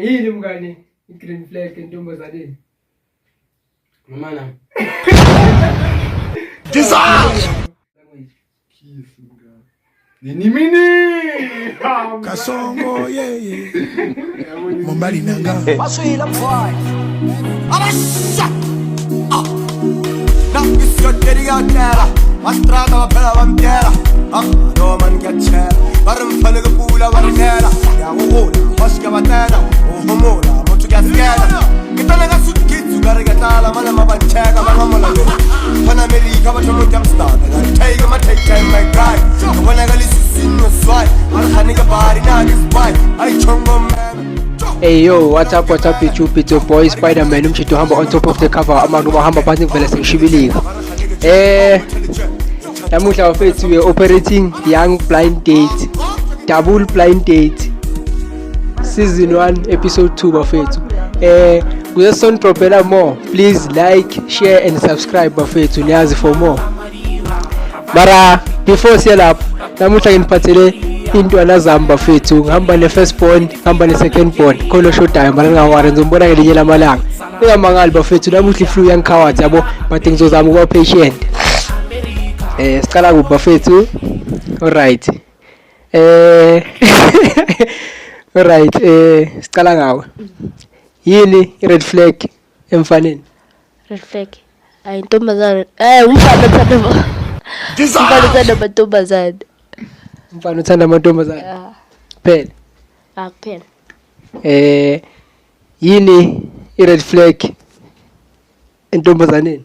Yini mngani i-green flag entombazaneni? Ngumana. Kiss mngani. Nini mini? Kasongo yeye mobali nanga. Hey yo, what's up YouTube? It's your boy Spider-Man, umshito uhamba on top of the cover, abantu bahamba phansi kuvela sengishibilika. Namuhla bafethu we operating Young Blind Date, Double Blind Date, Season 1 Episode 2 bafethu. Kuze sonidropela more, please like, share and subscribe bafethu, niyazi for more. Mara before siye lapho, namuhla nginiphathele intwana zami bafethu, ngihamba ne first born, ngihamba ne second born, khona oshodayo mara ngingawari, ngizombona ngelinye lamalanga. Ningamangali bafethu, namuhla iflu yangikhawatha yabo, but ngizozama ukuba patient. Sicala kuphi bafethu? Alright. Alright, sicala ngawe. Yini i-red flag emfaneni? Red flag. Hayi intombazane. Umfana uthanda umfana uthanda amantombazane. Umfana uthanda amantombazane. Yeah. Kuphela. Ah, kuphela. Yini i-red flag entombazaneni?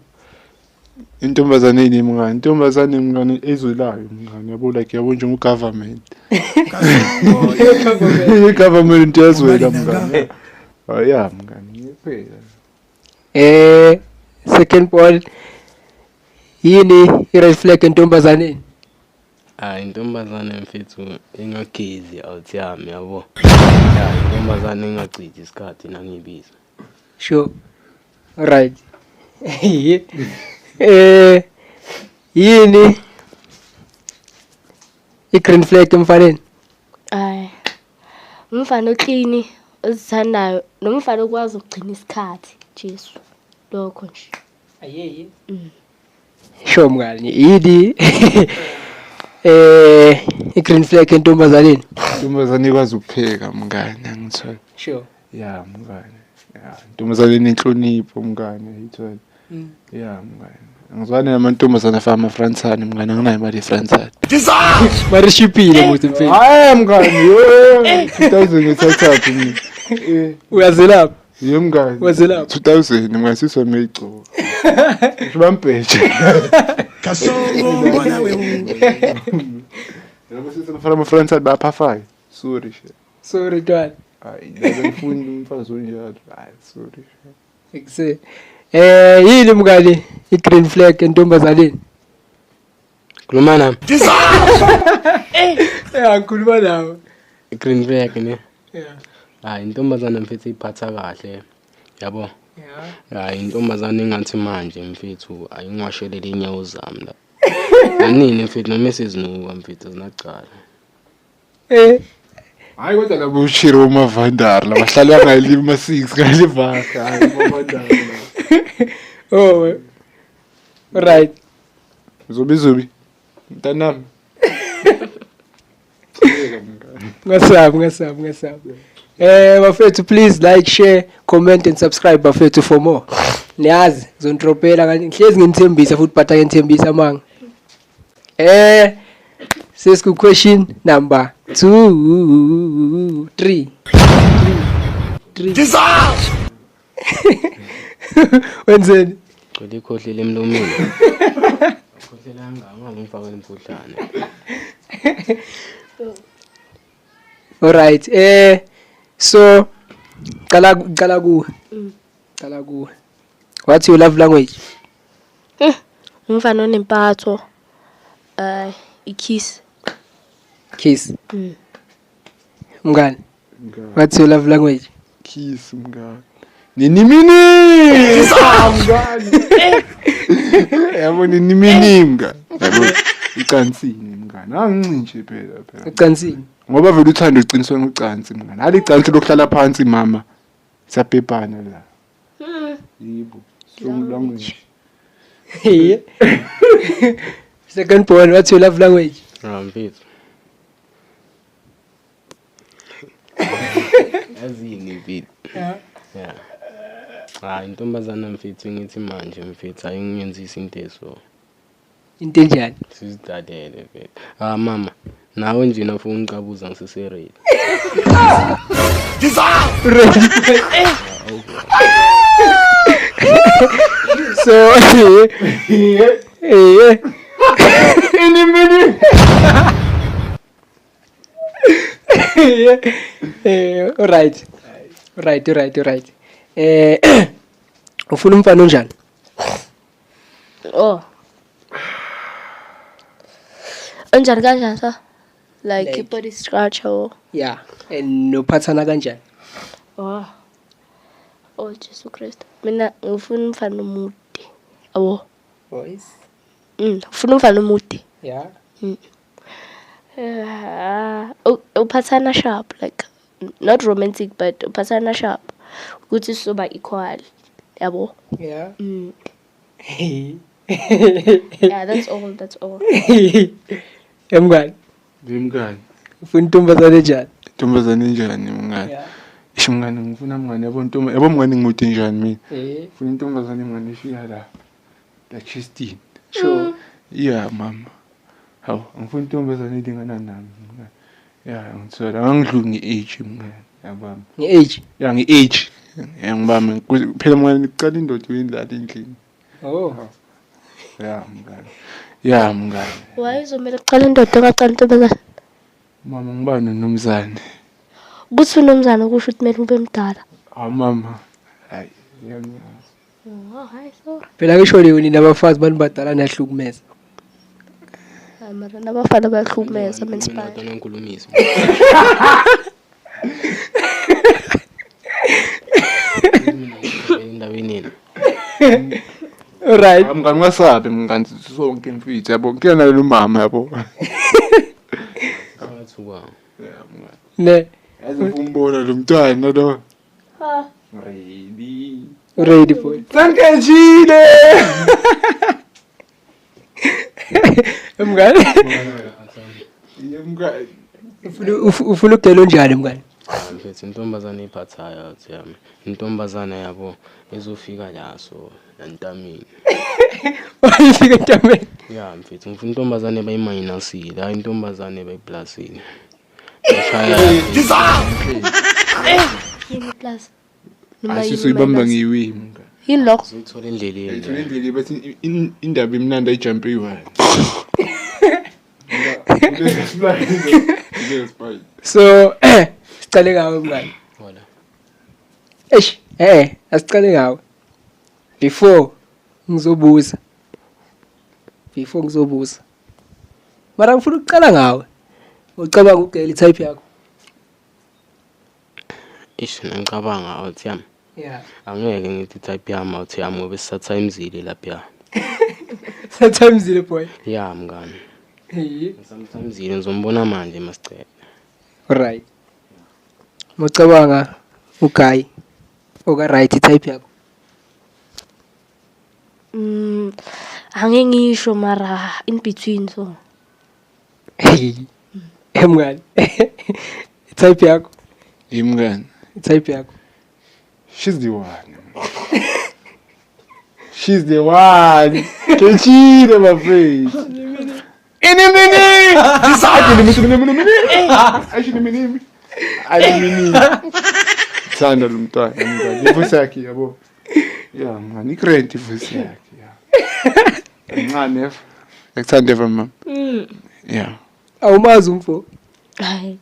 Intombazaneni mngani, intombazane mngani ezwelayo mngani, yabo like yabo njengo government. I-government iyazwela mngani. Oh yeah mngani, kuphela. Second ball, yini i-red flag entombazaneni? Hayi intombazane mfethu engagezi out yami yabo. Ya intombazane engachithi isikhathi nangibiza. Sure. Alright. Yini i-green flag emfaneni? Hayi. Umfana oclean, ozithandayo, nomfana okwazi ukugcina isikhathi. Jesu. Lokho nje. Ayeyi. Sure mngani, yini i-green flag entombazaneni? Intombazane ikwazi ukupheka mngani, angithola. Sure. Yeah mngani. Yeah, intombazane inenhlonipho mngani, ayithola. Yeah mngani. Angizwani namantombazane afaka amafransane mngani, anginayo imali yefransane. Mara ishipile muthi mfethu. Hayi mngani, yo 2000 ngithathaphi mina? Uyazelapha? Yebo mngani. Wazelapha? 2000 mngani, siswa ngiyigcoka. Ngisho bambheje. Kasongo mwana wewe. Yabo sisi bafana amafransane bayaphafayo. Sorry she. Sorry ntwana. Hayi, ngifuna umfazi onjalo. Hayi, sorry. Ekuse. Yini mngani i-green flag entombazaneni? Khuluma nami. Ngikhuluma nawe. I-green flag ne? Yeah. Hayi intombazane mfethu iphatha kahle. Yabo. Yeah. Hayi intombazane engathi manje mfethu ayingiwashelele inyawo zami la. Nanini mfethu noma esizinuka mfethu azinacala. Hayi kodwa labo ushiro umavandar labahlali bangayilima ama 6 ngalivaka. Hayi umavandar. Oh. Right. Zubi zubi. Mntanami. Ngasabi, ngasabi, ngasabi. Bafethu please like, share, comment and subscribe bafethu for more. Niyazi ngizonidropela kanje, ngihlezi nginithembisa futhi but angithembisa manga. Sesiku question number 2 3 3. Wenzeni? Gcwele ikhohlele emlomeni. Ikhohlele kangaka ngifakele umkhuhlane. Alright, so qala kuwe. Qala kuwe. What's your love language? Umfana onempatho, i-kiss. Kiss. Mngani. What's your love language? Kiss mngani. Nini mini? Mngani. Yabo nini mini mngani. Yabo icansini mngani. Angincintshe phela phela. Icansini. Ngoba vele uthando luqiniswe ngocansi mngani. Hali icansi lokuhlala phansi mama. Siyabhebhana la. Yebo. Strong language. Yeah. Second born, what's your love language? Ah, mfethu. Yazini mfethu. Yeah. Hayi intombazana mfethu ngithi manje mfethu ayingenzisi into eso. Into enjani? Sizidalele mfethu. Ah mama, nawe nje nafuna ungicabuza ngisesereli. So, eh, eh, alright. Right, right, right. Eh, ufuna umfana onjani? Oh. Unjani kanjani sa? Like Like- i-body structure or Yeah, and nophathana kanjani? Oh. Oh Jesu Christ. Mina ngifuna umfana omude. Yabo. Boys. Ngifuna umfana omude. Yeah. Eh, uphathana sharp like not romantic but uphathana sharp ukuthi sizoba equal. Yabo. Yeah. Yeah, that's all, that's all. Emngani, Mngani. ufuna intombazane enjani? Intombazane enjani mngani? Yeah. Isho mngani ngifuna mngani yabo ntombi yabo mngani ngimude njani mina? Eh, Ngifuna intombazane mngani efika la. La chestini. sure. Yeah mama. Hawu angifuni intombazane elingana nami mngani. Yeah ngithola angidluli nge-age mngani. Yabami. Nge-age. Ya nge-age. Ya ngibami phela mngani kuqala indoda uyindlala endlini. Oh. Ya mngani. Ya mngani. Why uzomele kuqala indoda ongaqala intombazane? Mama ngibani nomzane? Ukuthi unomzane kusho ukuthi kumele ube mdala. Hawu mama. Hayi ngiyazi. Oh, hayi sorry. Phela ngisho leyo nina abafazi bantu badala niyahlukumeza. Hayi mara nabafana bayahlukumeza I'm inspired. Mina ngikhulumisa. Endaweni yenu. Alright. Hayi mngani ungasabi mngani sonke mfethu yabo. Ngike nalo mama yabo. Phakathi kwawo. Ya mngani. Ne. Yazi umbona lo mntwana lo. Ha. Ready. Ready boy. Sankeshile. Mngani. Mngani. Ufuna ufuna ugelo njani mngani? Ah, mfethu intombazane iphathayo athi yami. Intombazane yabo ezofika la so nantamini. Wayifika entameni. Ya mfethu ngifuna intombazane bayimayinasile, hayi intombazane bayiplasile. Bashaya Yini plus? Noma Hayi yini sizoyibamba minus? ngeyiwi mngani. Yini lokho? Uzuyithola endleleni. Ayithola indlela bathi indaba imnandi ayijump eyi-one. So, sicale ngawe mngani. Wala. Eish, asicale ngawe. Before ngizobuza. Before ngizobuza. Mara ngifuna ukuqala ngawe. Ucabanga ugela type yakho. Ish ngicabanga awuthi yami. Yeah. Angeke ngithi type yami awuthi yami ngoba sisathamzile lapha. Sometimes ile boy. Ya mngani. Eh. Sometimes ngizombona manje masicela. Alright. Mocabanga uguy oka right type yakho. Angeke ngisho mara in between so. Hey. Mngani. Type yakho, Mngani. type yakho. She's the one. She's the one. Kechile my friend. Ini mini. Ini mini mini. Actually mini. Ali mini. Thanda lo mntwana mngani. Ivoice yakhe yabo. Yeah mngani, igrand ivoice yakhe. Yeah. Ncane eva. Ngikuthanda eva mama. Yeah. Awumazi umfo. Hayi.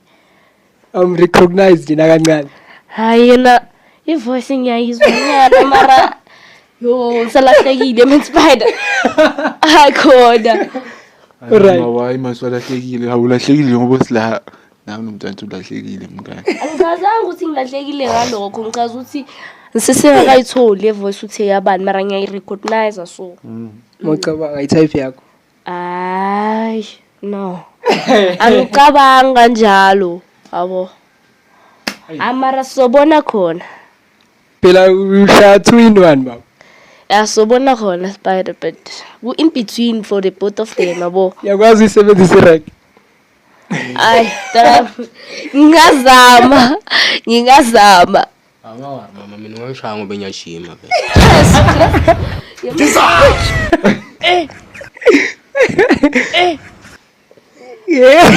Am recognize nje nakancane. Hayi yena ivoice ngiyayizwa nyana mara yo salahlekile man spider. Hayi khona. Alright. Mama why maswalahlekile? Awulahlekile ngoba sila nami nomntwana ulahlekile mngani. Angichazanga ukuthi ngilahlekile ngalokho ngichaza ukuthi ngisesengakayitholi le voice ukuthi eyabani mara ngiyayirecognize so. Mocabanga itype yakho. Hayi no. Angicabangi kanjalo, yabo. Amara sobona khona. Phela ushaya two in one baba. Ya sobona khona Spider, but ku in between for the both of them, yabo. Uyakwazi uyisebenzisa i-rack. Ay, tara ngingazama, ngingazama. Angawari mama, mina ungangishaya ngoba ngiyashima phela. Yeah.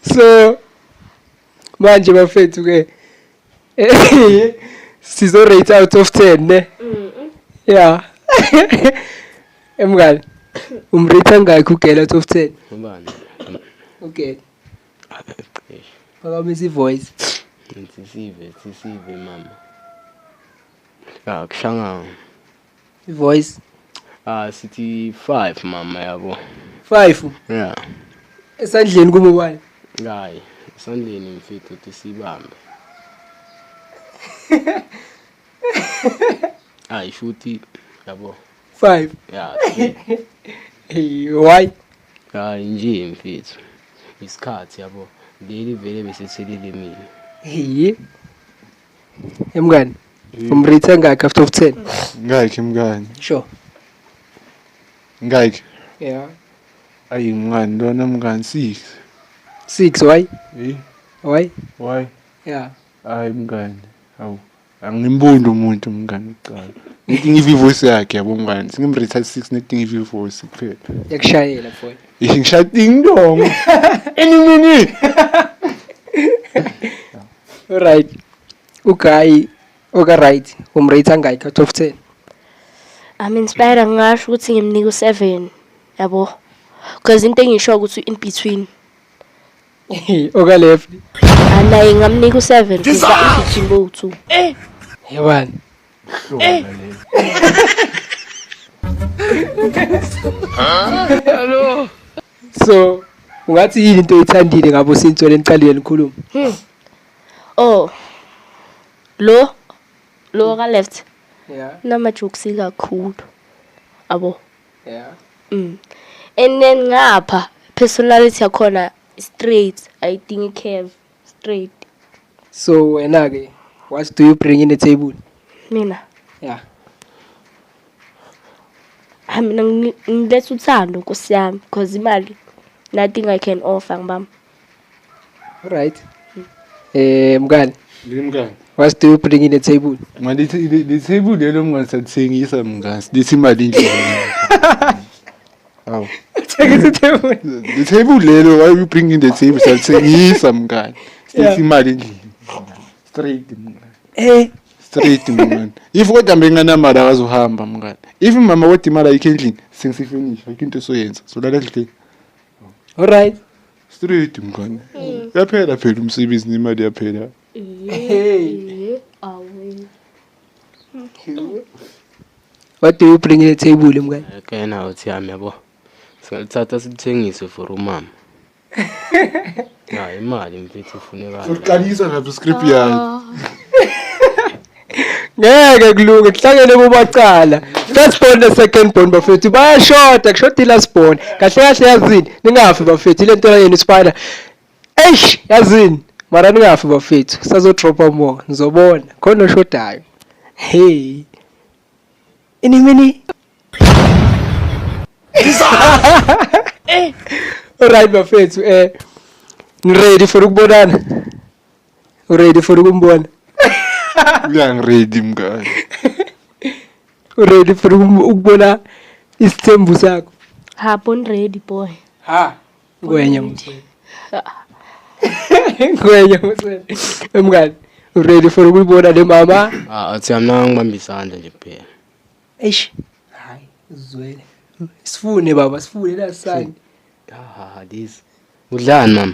So manje bafethu ke sizo rate out of 10 ne. Yeah. Emngani, umrate ngakhi ugela out of 10? Ubani? Okay. Phakamisa ivoice. Sisive, sisive mama. Ah, kushanga. Ivoice. Ah, sithi 5 mama yabo. 5 Yeah. Esandleni kumobani? Hayi, esandleni mfethu uthi sibambe. Hayi shuthi yabo. 5. Yeah. Hey, why? Hayi nje mfethu. Isikhathi yabo. Leli vele bese selile mina. Hey. Emngani, umrate ngakhi out of 10? Ngakhi mngani? Sure. Ngakhi. Yeah. Ayi mngani, lona mngani 6. 6 why? Eh? Why? Why? Yeah. Hayi mngani. Hawu. Angimbundi umuntu mngani kuqala. Ngithi ngive ivoice yakhe yabo mngani. Singimrate 6 nethi ngive ivoice kuphela. Yakushayela boy. Ish ngishaya ding dong. Any minute. Alright. Uguy oka right umrate ngakhi out of 10? I'm inspired ngasho ukuthi ngimnika u7, yabo. Because into engisho ukuthi in between. Oka left. Anaye ngamnika u7 because in between bo 2. Yabani. Hello. So ungathi yini into oyithandile ngabo since wena niqalile nikhuluma? Oh. Lo lo ka left Yeah. nama jokes kakhulu. Abo. Yeah. Mm. And then ngapha personality yakhona straight, ayidingi curve, straight. So wena ke what do you bring in the table? Mina Yeah. ah, mina ngiletha uthando nkosi yami because imali nothing I can offer ngibam. Alright. Eh mngani, Mngani. what do you bring in the table? Mngani le table lelo mngani sathengisa mngani. Silethe imali endlini. Hawu. Take it to table. The table lelo why you bring in the table sathengisa mngani. Silethe imali endlini. Straight mngani. Eh, Straight mngani. If kodwa benganamali akazohamba mngani. If mama kodwa imali ayikho endlini sengifinish ayikho into soyenza. Solala endlini. Alright. Straight mngani. Yaphela phela umsebenzi nemali yaphela. Hey. Awu. What do you bring in the table mngani? Kena uthi yami yabo. Singalithatha silithengise for umama. Ya imali mfethu ifunekayo. Soqalisa lapho script yakhe. Ngeke kulunge kuhlangene bobacala. First born ne second born bafethu bayashoda kushoda i-last born. Kahle kahle yazini ningafi bafethu ile nto yenu spider. Eish yazini mara ningafi bafethu sazodropa more nizobona khona oshodayo. Hey. Ini mini. Alright bafethu ready for ukubonana? Ready for ukumbona? Uyangiready mngani. Ready for ukubona isithembu sakho? Ha, born ready boy. Ha. Ngwenya mswele. Ngwenya mswele. Mngani, ready for ukuyibona le mama? Ah, athi yami nangibamba isandla nje kuphela. Eish. Hayi, uzwele. Sifune baba, sifune la sani. Ah, this. Udlani mama?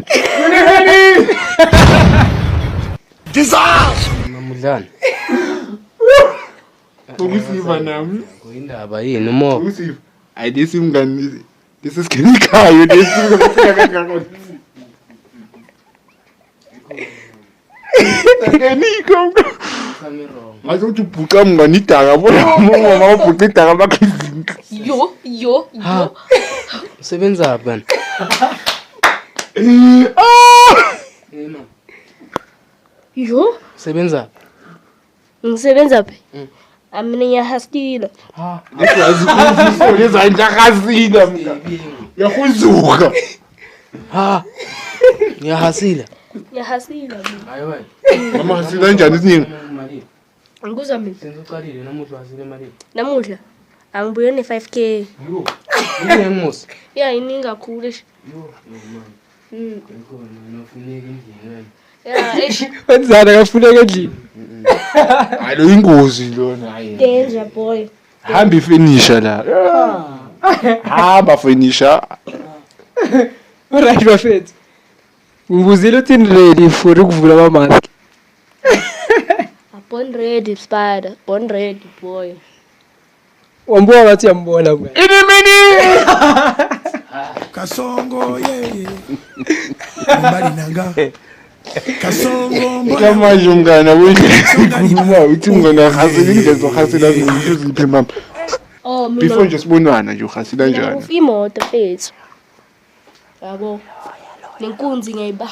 Mama udlani? Ukusiva nami. Kuyindaba yini umo? Ukusiva. Ayi lesi mngani lesi sikhemikhayo lesi kangaka. Kenikho. Ngathi uthi ubhuqa mngani idaka bona mama ubhuqa idaka bakhe izinto. Yo, yo, yo. Usebenzaphi kanti? Eh mama, Yo, usebenzaphi? ngisebenza phi? Mina ngiyahastila. Ha, lezandlakasila mka uyahuzuka. Ha. Ngiyahasila. Ngiyahastila mina. Hayi wena. Mama hasila kanjani isiningi? Malini? Ngikuzwa mina. Senze uqalile namuhla uhasile malini? Namuhla angibuye ne-5K. Yo. Ingemusi. Ya iningi kakhulu eish. Yo, mama. Mm. Ikhona nofuneka endlini wena. Ya eish. Wenzani akafuneka endlini? Hayi lo ingozi lona hayi. Danger boy. Hamba ifenisha la. Hamba fenisha. Alright bafethu. Ngibuzile uthi ni-ready for ukuvula ama-mask. Born ready spider, born ready boy. Wambuka ngathi uyambona mngani. Kasongo yeye mobali nanga Kasongo mbona Kamanje mngane awuyindlela uthi mngane uhasila indlela zohasila ziphi mama. Oh mina. Before nje sibonana nje uhasila njani? Ngikufa imoto mfethu. Yabo. Nenkunzi ngiyayiba.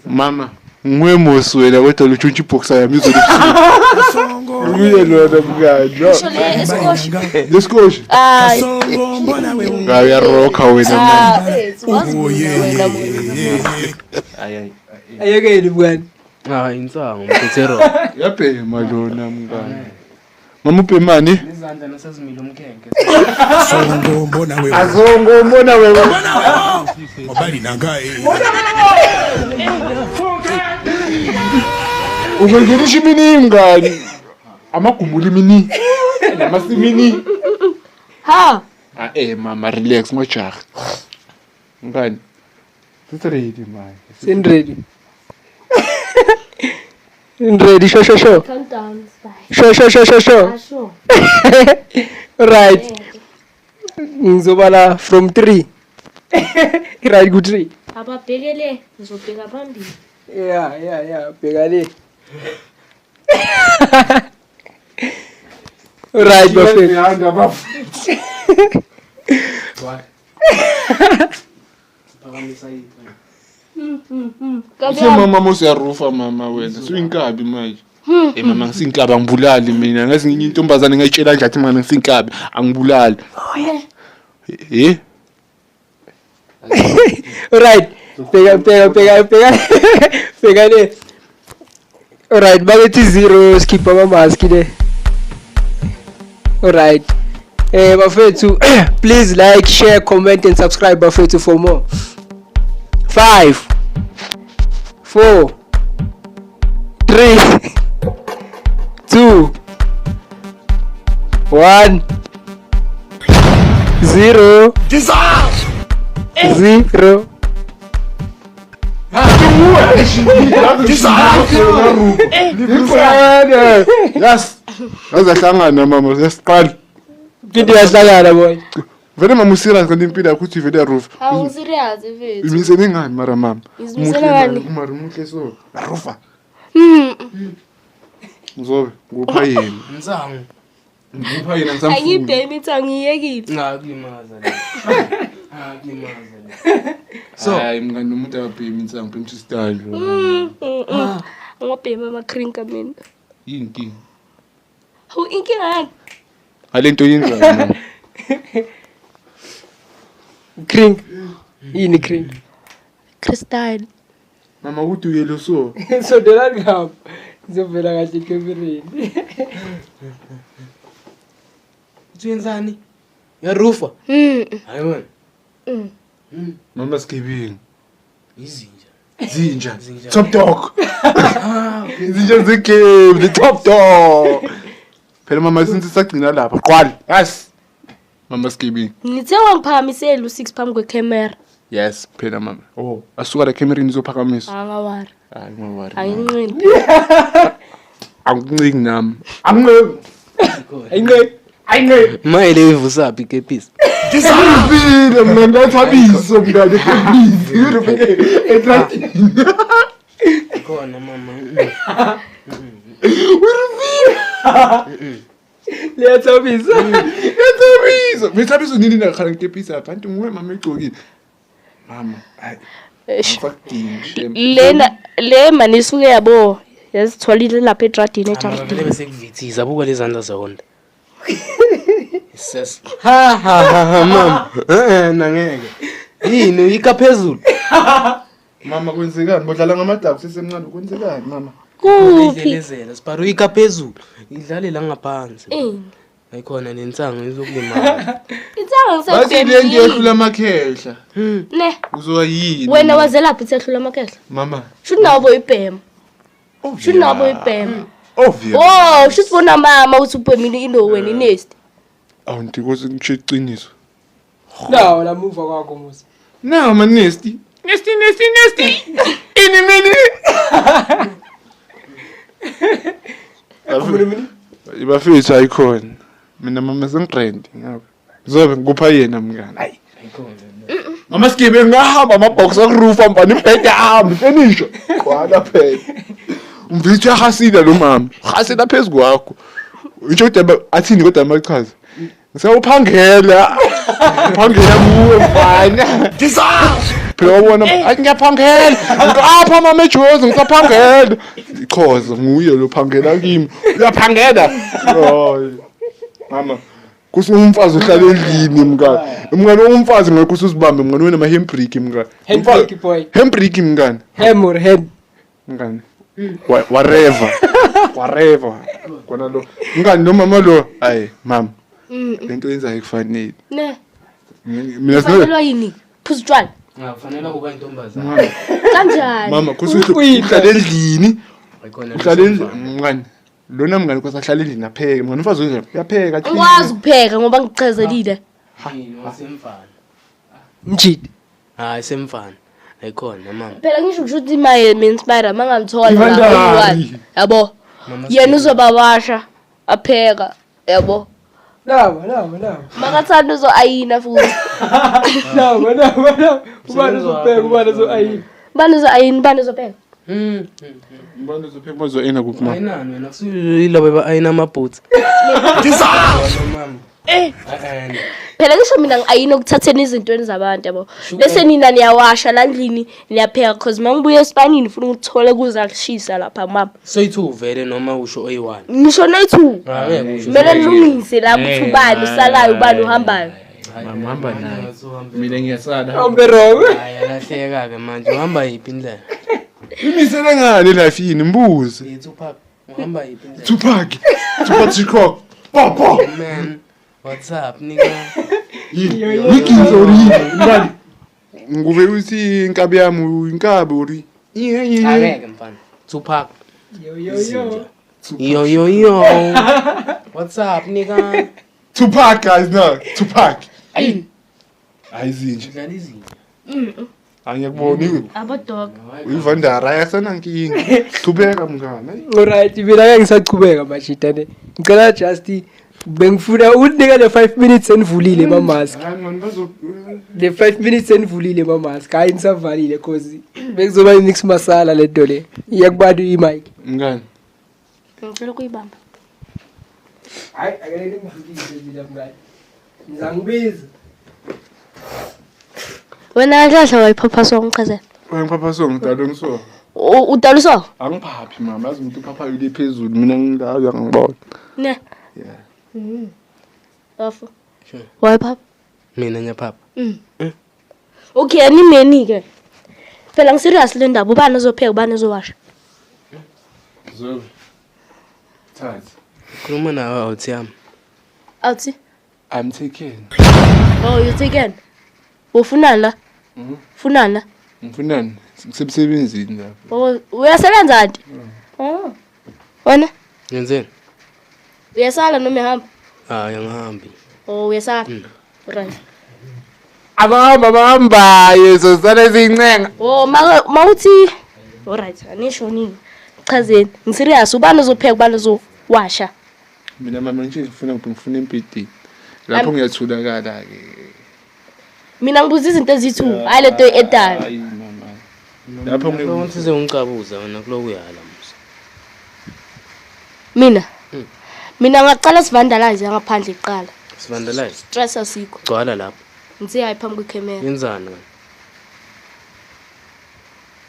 Mama ngwemosi wena kodwa lutshontsha ibhoxa yami izolo Kasongo ebusuku. Lona mngane. Ngisho le esikosho. nanga Lesikosho. Hayi. Kasongo mbona wewe Hayi uyaroka wena mama. Ah, mfethu, wazi Oh mina yeah wena mina. yeah Ayekeli mngani. Ah, insango mphethe ro. Yabhema lona mngane. Mama ubhemani? Izandla nasezimile umkhenke. Kasongo mbona wewe Azongo mbona wewe. Mbona wewe mobali nanga eh Ungengenisha imini mngani. Amagumula imini. Namasimini. Ha. Ah eh mama relax ngojaha. Mngani. Sisi ready manje. Seni-ready. Ni-ready sho sho sho. Countdown spider. Sho sho sho sho sho. Asho. Right. Ngizobala from 3. Right ku 3. Ababhekele ngizobheka phambili. Yeah. Bheka le. Right bafethu. Ngihamba bafethu. Phakamisa iphi. Uthe mama mosiyarufa mama wena suyinkabi manje. Eh mama ngisinkabi angibulali mina ngazi nginye intombazane ngayitshela nje athi mama ngisinkabi angibulali. Eh? Right. Bheka bheka bheka bheka. Bheka le. Alright, bakethi 0 skip ama mask le. Alright. Eh bafethu, please like, share, comment and subscribe bafethu for more. 5 4 3 2 1 0 0. Yes. Azahlangana mama sesiqala. Phinde yahlangana boy. Vele mama userious kanti impilo yakho uthi vele yarufa. Hawu serious mfethu. Imisele ngani mara mama? Ngizimisele ngani? Mara muhle so. Yarufa. Ngizobe ngupha yena. Insango. Ngupha yena ngisamfuni. Angibhemi ithi angiyekile. Ngakulimaza le. Ngakulimaza le. So, hayi mngani umuntu akabhemi insangu bhemi style. Ngobhema ama-crinka mina. Yini inkinga? Hawu inkinga yani. Alento yenzayo mama. Crink. Yini crink? Crystal. Mama ukuthi uyelo so. Sondelani ngapha. Ngizovela kahle ekamereni. Uthi wenzani? Uyarufa? Hayi wena. Mama sigebengu. Izinja. Zinja. Zinja. Top dog. Zinja ze-game, the top dog. Phela mama since sagcina lapha. Qwala. Yes. Mama sigebengu. Ngithe wangiphakamisela u-6 phambi kwecamera. Yes, phela mama. Oh, asuka la camereni izophakamisa. Angawari. Hayi ngawari. Ayinqini. Anginciki nami. Anginciki. Ayinqe. Ayinqiki. Maye ivusaphi ikepisi? Ngisafile mina ngathabiso mngane please. Etratini. Khona mama. Liyathabisa. Liyathabisa. Mithabiso nini nakhala ngikepisa abantu nguwe mama egcokile. Mama, hayi. Eish. Angifakudingi shem. Lena le mani isuke yabo yazitholile lapha etradini Mama, vele ejardini. besekuvithisa buka lezandla zonda. Ses. Ha ha ha ha mama. Eh nangeke. Yini uyika phezulu? Mama kwenzekani? Bodlala ngamadaba sesemncane kwenzekani mama? Kuphi? Idlelezela, sibhara uyika phezulu. Idlale la ngaphansi. Ini. Ayikhona nensango izokulimala. Insanga Bathi le nto ngisebhemile. yehlula amakhehla. Ne. Uzoba yini? Wena wazelaphi ithehlula amakhehla? Mama. Shuthi nabo ibhema. Shuthi nabo Obvious. ibhema. Obvious. Oh, shuthi bona mama uthi ubhemile into wena inesti. Awu ndikoze ngisho iqiniso. Nawo la muva kwakho musa. No, man nasty. Nasty, nasty, nasty. Ini mini. Bafethu ayikhona. Mina mama sengigrand ngapha. Ngizobe ngikupha yena mngani. Hayi. Mama sigibe ngahamba ama-box akurufa mfana imbhede ahambe ifenisha. Qwala phela. Umvithi uyahasila lo mama. Hasila phezu kwakho. Isho kodwa athini kodwa amachaza. Ngisawuphangela. Uphangela kuwe mfana. Phela wabona athi ngiyaphangela. Ngapha mama eJozi ngisaphangela. Ichoza nguye lo phangela kimi. Uyaphangela. Hayi. Mama kuthi umfazi uhlala endlini mngani. Mngani umfazi ngekho usuzibambe mngani wena ma handbrake mngani. Handbrake, boy. Handbrake mngani. Hem or hem. Mngani. Whatever. Whatever. Kona lo. Mngani lo mama lo. Hayi mama. Lento yenzayo kufanele. Ne. Mina sino Fanelwa yini? Phuza utshwala. Ngafanele kuba intombazana. Kanjani? mama kuthi uhlala endlini. Ayikhona. Uhlala endlini mngani. Lona mngani kwase ahlala endlini apheke. Mngani umfazi wenza uyapheka. Ngikwazi ukupheka ngoba ngichazelile. Yini wasemfana. Mjidi. Hayi semfana. Ayikhona mama. Phela ngisho kusho ukuthi maye me-inspire mangamthola Ivandari. yabo. Mama Yena uzobawasha apheka yabo. Nawo nawo nawo. Makathanda uzo-ayina futhi. Nawo nawo nawo. Ubani uzopheka ubani uzoayina. Bani uzo-ayina bani uzopheka. Mngani uzopheka bazoyena kuphi mama? Ayinani wena kusuyilabo ayina amaboots. Mama. Eh. Phela ngisho mina ngi-ayina ukuthatheni izintweni zabantu yabo. Bese nina niyawasha la ndlini niyapheka cause mangibuya esipanini ngifuna ukuthole kuza kushisa lapha mama. Soyi-two vele noma usho oyi-one. Ngisho noyi-two. Angeke usho. Kumele nilungise la ukuthi ubani usalayo ubani uhambayo. Mama hamba naye. Mina ngiyasala. Hambe wrong. Hayi alahleka-ke manje uhamba yiphi indlela? Imisele ngale life yini mbuze. Hey, Tupac, uhamba yiphi indlela? Tupac. Tupac Shakur. Popo. Man, what's up nigga? Yini? Yigizo yini? Mngani. Ngikuve uthi inkabi yami inkabi uri. Iye iye. Angeke mfana. Tupac. Yo yo yo. Yo yo yo. What's up nigga? Tupac guys no. Tupac. Ayi. Ayizinje. Dlala izinto. Angiyakubona Abo-dog. uyivandara ayasana nkinga. Thubeka mngani. Alright, mina ngeke ngisachubeka mashita ne. Ngicela just bengifuna ukunika le 5 minutes enivulile mamask. Hayi mngani bazo Le 5 minutes enivulile mamask. Hayi nisavalile cause bekuzoba imix masala le nto le. Iyakubantu i-mic. mngani. Ngicela ukuyibamba. Hayi akele ngivulile mina mngani. Ngizangibiza. Wena kahle wayiphapha so ngichazela. Wangiphapha so ngidalwe ngiso. Udala uso? Angiphaphi mama, yazi umuntu uphapha ile phezulu mina ngilazi angibona. Ne. Yeah. Bafo. Sure. Wayiphapha. Mina ngiyaphapha. Okay, animeni ke. Phela ngiserious le ndaba ubani ozopheka ubani ozowasha. Zobe. Thatha. Khuluma nawe awuthi yami. Awuthi, I'm taken. oh you taken. Ufunani la? Funani la? Ngifunani? Ngisemsebenzini lapha. Oh, uyasebenza kanti? Oh. Wena Ngenzeni? uyasala noma uyahamba? Hayi angihambi. Oh, uyasala. Right. Abahamba bahambayo sosale zincenga. Oh, mawuthi Alright, anisho nini? Chazeni. Ngiserious ubani ozopheka ubani ozowasha. Mina mama nje ngifuna ngifuna empedeni. Lapho ngiyatholakala ke. Mina ngibuza izinto eziyi-two, hayi lento edayo. Hayi mama. Lapho Lokho ngisize ungicabuza wena kuloku uyala musa. Mina. Mina ngaqala sivandalize ngaphandle kuqala. Sivandalize. Stress asikho. Gcwala lapho. Ngithe hayi phambi kwecamera. Yenzani wena?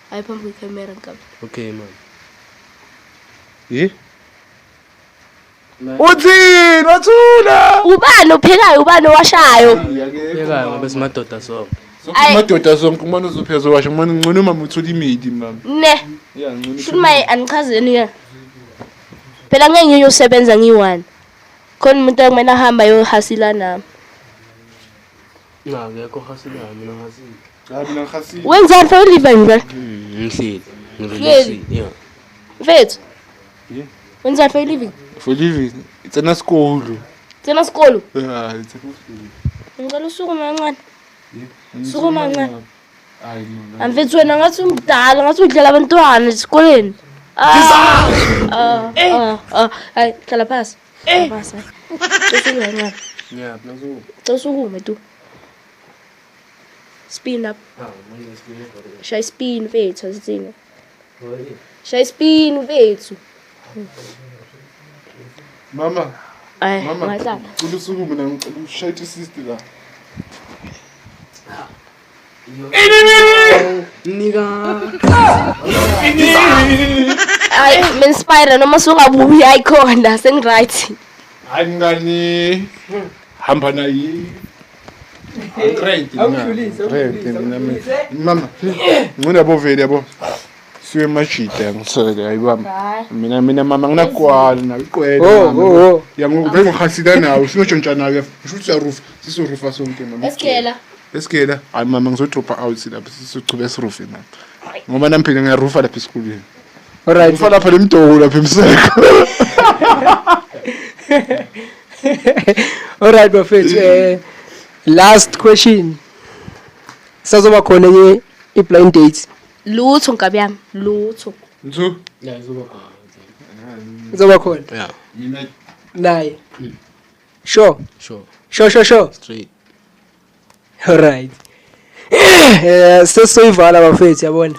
Hayi phambi kwecamera nkabi. Okay man. Yi? Uthini? Wathula. Ubani ophekayo, ubani owashayo? Phekayo ngoba simadoda sonke. Ayi. Madoda sonke umane uzopheza washa umane ngcono mama uthola imedi mama. Ne. Yeah, ngcono. Shuthi maye anichazeni ke. Phela ngeke ngiyosebenza ngiyi-one. Khona umuntu ekumele ahambe ayohasila nami. Cha, akekho ohasilayo, mina ngihasile. Hayi mina ngihasile. Wenzani for living vele? Ngihleli. Ngirelaxile. Yeah. Mfethu. Yeah. Wenzani for living? For living. Tsena sekolo. Tsena sekolo. Yeah, tsena sekolo. Ngicela usukume kancane. Sukuma kancane. Hayi no. Amfethu wena ngathi umdala, ngathi udlala abantwana esikoleni. Ah. Ah, ah, ah. Hayi, hlala phasi. Hlala phasi. Cela usukume kancane. Yeah, nazo. Cela usukume tu. Spin up. Ah, manje sibine. Shaya spin mfethu asithini. Shaya spin mfethu. Mama, Hayi, mama. ungahlala. Cela usukume na ngicela ushayise sister la. Nika. Hayi, minspire noma sungabuyi ayikhona sengiright. Hayi mngani. Hamba naye. Great. Awudlulise, Great awudlulise, mina mina. awudlulise. Mama, ngicela bovele yabo. Siwe majida ngisele ayibamba. Hayi. Mina mina mama nginakwala nakuqwele. Oh, oh, oh. Ya ngoku ngihasila nawe, sinotshontsha nawe. Ngisho ukuthi uyarufa, sizorufa sonke mama. Esikela. Esikela. Hayi mama ngizodropa out lapha sizochubeka sirufe mama. Ngoba nami phela ngiyarufa lapha esikolweni. Alright. Rufa lapha lemdoko lapha emseko. Alright bafethu, last question. Sazoba khona enye i-blind date. Lutho nkabi yami, lutho. Ntsu. La izoba khona. Izoba khona Yeah, Mina naye. Sure. sure. Sure, sure, sure. Straight. Alright. Sesizoyivala bafethu yabona.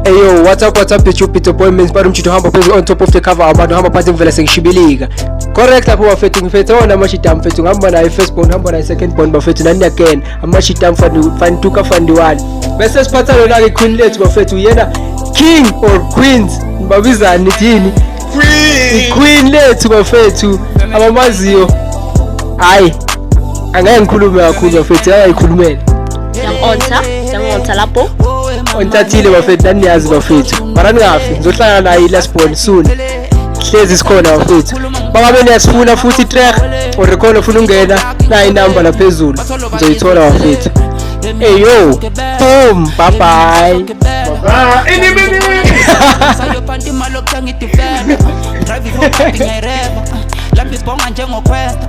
Hey yo, what's up, what's up, YouTube, it's your boy Men's Bado Mchito, hamba phezulu on top of the cover, abantu hamba phansi ngivela sengishibilika. Correct lapho bafethu, ngiphethe wona amashita mfethu, ngihamba naye first born, ngihamba naye second born bafethu, nani again, amashita fantuka fandiwani. Bese siphatha lona ke queen lethu bafethu, yena king or queens, nibabizani nithini? Queen. Queen lethu bafethu, abamaziyo. Hayi, angeke ngikhulume kakhulu bafethu, ayayikhulumela. Yangonta, yangonta lapho. Ontathile bafethu, nani niyazi bafethu. Mara ningafi, ngizohlangana naye last born soon. Hlezi sikhona bafethu. Bangabe niyasifuna futhi track or khona ufuna ungena nayi inamba la phezulu. Ngizoyithola bafethu. Hey yo, boom, bye bye. Ah, ini mini. Sayo phansi imali okuthenga idifenda. Drive ifo ngiyayireva. Lapha ibhonga njengokhwesta.